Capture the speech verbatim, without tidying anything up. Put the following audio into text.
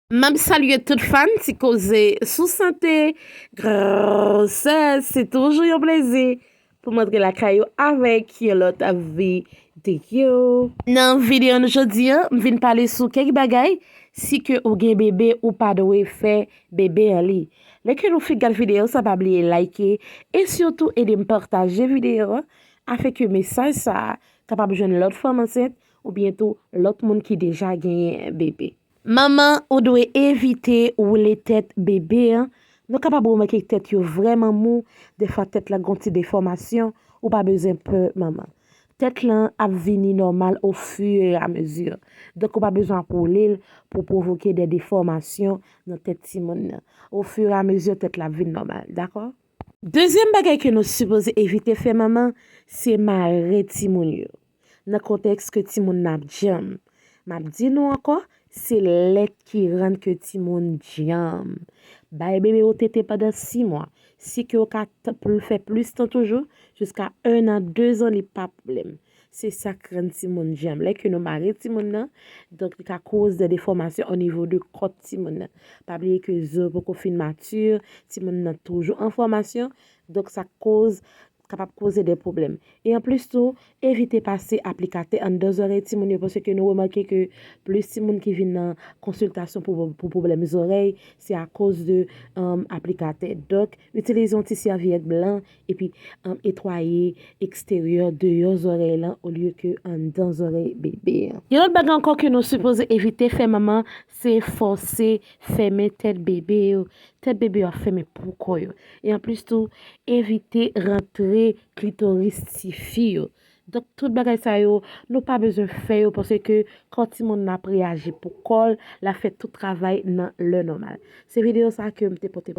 M ap salye tout fan Ti Koze sou Sante, Gwosès. Se toujou yon plezi pou m antre lakay ou avèk yon lòt videyo. Nan videyo nou jodi a, m vin pale sou kèk bagay, si ke ou gen bebe, ou pa dwe fè bebe an li. Lè ke nou fin gad videyo sa, pa bliye like e sitou ede m pataje videyo a, afin ke mesaj sa a kapab jwenn lòt fanm ansent oubyen tou lòt moun ki deja genyen bebe. Manman, ou dwe evite woule tèt bebe an. Nou kapab remake tèt yo vrèman mou, defwa tèt la gon ti defòmasyon, ou pa bezwen pè manman. Tèt lan ap vini nòmal ofiramezi. Donk ou pa bezwen ap woule l pou pwovoke de defòmasyon nan tèt timoun nan. Ofiramezi tèt la ap vin nòmal, dakò? Dezyèm bagay ke nou sipoze evite fè manman, se mare timoun yo. Nan kontèks ke timoun nan ap djanm. M ap di nou ankò, se lèt ki rann ke timoun djanm. Bay bebe w tete pandan sis mwa. Si ke w ka t- pl- fè plis tan toujou, jiska en an, de zan, li pa pwoblèm. Se sa k rann timoun djanm. Lè ke nou mare timoun nan, donk li ka koz de defòmasyon o nivo de kòt timoun nan. Pa bliye ke zo poko fin mati, timoun nan toujou an fòmasyon, donk sa koz kapab koze de pwoblèm. E anplis tou, evite pase aplikatè anndan zòrèy timoun yo, paske nou remake ke plis timoun ki vin nan konsiltasyon pou, pou pwoblèm zòrèy, se akoz de um, aplikatè. Donk, itilize yon ti sèvyèt blan epi um, etwaye eksteryè, deyò zòrèy lan olye ke anndan zòrèy bebe an. Yon lòt bagay ankò ke nou sipoze evite fè manman, se fòse fèmen tèt bebe yo. Tèt bebe yo ap fèmen pou kò yo. E anplis tou, evite rantre klitoris tifi yo. Donk, tout bagay sa yo, nou pa bezwen fè yo paske kò timoun nan ap reyaji pou kò l, l ap fè tout travay nan lè nòmal. Se videyo sa ke m te pote.